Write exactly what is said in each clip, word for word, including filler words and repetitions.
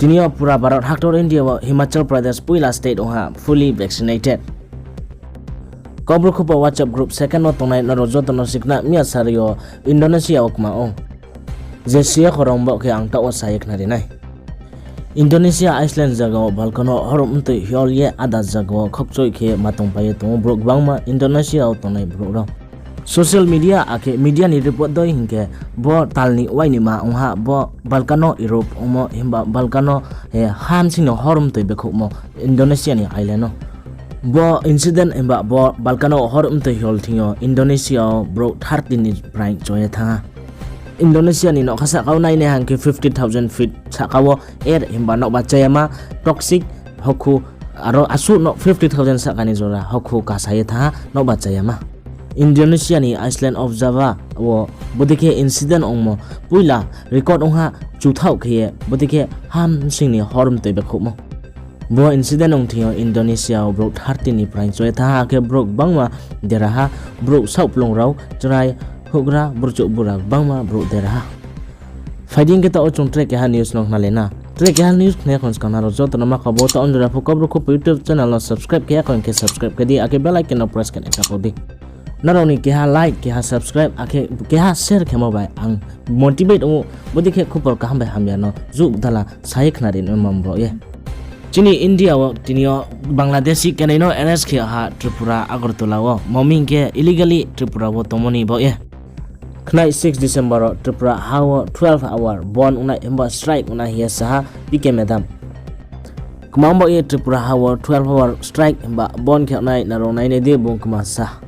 Tini yo pura Bharat haktor India wo Himachal Pradesh poila state ong ha fully vaccinated. Kaubru khupo WhatsApp group second wo tongnai nrao joto no sikhna miya sari yo Indonesia wo kma ong. Je si ya khorang bo khe ang taoh wo sa ye khnari nai. Indonesia island zaga wo volcano hor mtoi hiol ye ada zaga wo khokchoi khe ma tongpai ye tong ou brouh gbangma Indonesia wo tongnai brouh rao. Social media akhe media ni report dei hing khe bo tal ni uainima ong ha bo volcano erupt ongmo himba volcano, eh, ha bsing ni hor mtoi bekhouhmo Indonesia ni island wo. Bo incident himba bo volcano hor mtoi hiol thing yo Indonesia wo brouh thirty ni phrang cho ye thanng ha. Indonesia ni nougkha sahka wo nainai hang khe fifty thousand feet sahka wo air himba nouhba chayama toxic hokhu aro asuh no fifty thousand sahka ni jora hokhu kasa ye thanng ha nouhba chayama. Indonesia ni island of Java wo bodei khe incident ongmo poila record ong ha chuthaoh khe ye bodei khe ha bsing ni hor mtoi bekhouhmo. Bo incident ong thing yo Indonesia wo brouh thirty ni phrang cho ye thanng ha, akhe brouh gbangma dera ha, brouh saohplung rao, chrai, houhgra, burchouh bura gbangma brouh dera ha. Phai di hing khe taoh wo chung tre keha news no khna le na. Tre keha news khna ya khon skang nrao joto no ma kha bo taoh wo jora pho Kaubru khupo YouTube channel no subscribe khe ya khon khe subscribe khe di, akhe bell icon no press khe nai kha pho di. Nrao ni keha like, keha subscribe, akhe keha share khemo bai ang motivate ong ou, bodei khe khupor kaham bai hamya no juh dala sa ye khnari nai mam bo ye. Chini India wo tini yo Bangladeshi kenai no arrest khe ha Tripura Agartala wo, mo hing khe illegally Tripura wo tongmo ni bo ye. Khnai six December wo Tripura ha wo twelve hour bon ongnai himba strike ongnai hing ye sa ha P K madam. Kma bo ye Tripura ha wo twelve hour strike himba bon khe nai nrao nainai di bung kma sa.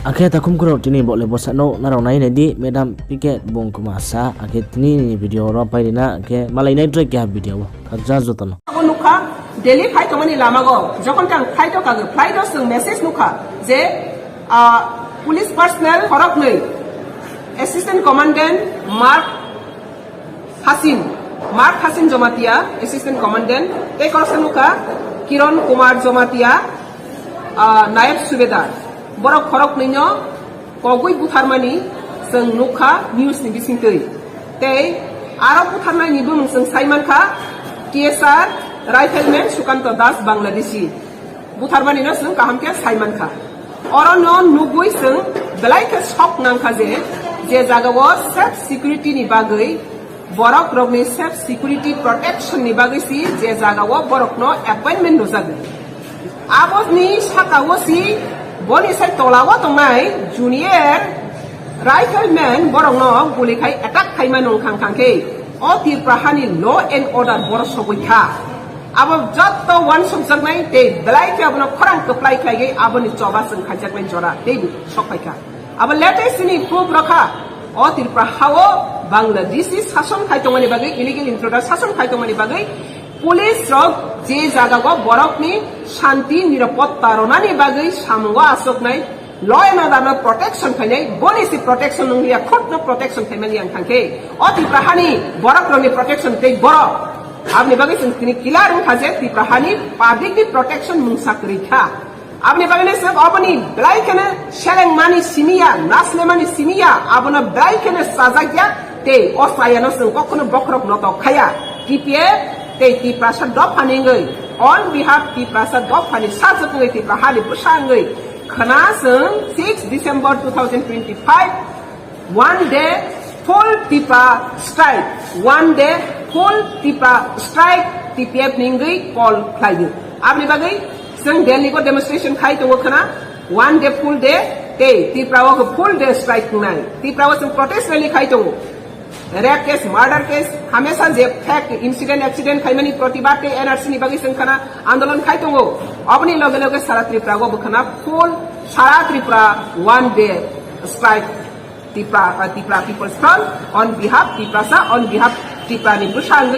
Akhe takhum khorao tini bo le bsa no nrao nainai di madam P K bung kma sa, akhe tini ni video ro pai ri na, akhe malai nai tre keha video wo khakcha joto no. Abo nukha, Delhi phai tongmani lama go, jokhon khe ang flight o kago, flight o chwng message nukha je, ah, police personnel khoroknwi, Assistant Commandant Mark Hasin, Mark Hasin Jomatia, Assistant Commandant, tei koroksa nukha Kiron Kumar Jomatia, ah, Nayab Subedar. Borok khoroknwi no kogwi butharmani chwng nukha news ni bisingtwi. Tei aro butharnai ni bumung chwng saimankha T S R Rifleman Sukanto Das Bangladeshi. Butharmani no chwng kaham khe saimankha. Oro no nugwi chwng belai khe sok nangkha je, je jaga o self security ni bagwi, borok rokni self security protection ni bagwi si je jaga o borok no appointment rwjagwi. Aboni saka o si boni sai tola o tongnai junior rifleman borok no guli khai attack khaima nung khang khang khe o Tripura hani law and order borok sogwi kha. Abo joto uansukjaknai tei belai khe abono khorang kwplai khlaiwi aboni choba chwng khaijaknai jora teibo sokphaikha. Abo latest ni proof rokha, o Tripura hao Bangladeshi sason khai tongmani bagwi, illegal intruder sason khai tongmani bagwi, police rok je jaga o borokni shanti nirapotta ronani bagwi samung o achuknai, law and order no protection khainai, boni si protection nung ya, khut no protection khaimani yang thang khe, o Tripura hani borok rokni protection tei borok. Aboni bagwi chwng tini clear wngkha je Tripura hani public ni protection mungsa kwrwi kha. Aboni bagwi no chwng oboni belai kheno selengmani simi ya, naslemani simi ya, abono belai kheno chajak ya, tei o chaya no chwng kokhono bokhorok notok khaya. T P F tei Tiprasa dopha ni wngwi, on behalf Tiprasa dopha ni sajwk wngwi, Tipra hani bwsa wngwi khwna chwng six December two thousand twenty-five, one day full Tipra strike, one day full Tipra strike T P F ni wngwi call khlaiwi. Aboni bagwi chwng Delhi o demonstration khai tongo khwna, one day full day, tei Tipra o full day strike wngnai. Tipra o chwng protest rally khai tongo. Rape case, murder case, hamesa je fake incident, accident khaimani protibad tei N R C ni bagwi chwng khwna andolon khai tongo. Aboni loge loge sara Tripura o bo khwna full sara Tripura one day strike. Tipra, uh, Tipra People's Front, on behalf Tiprasa, on behalf Tipra ni bwsa wngwi.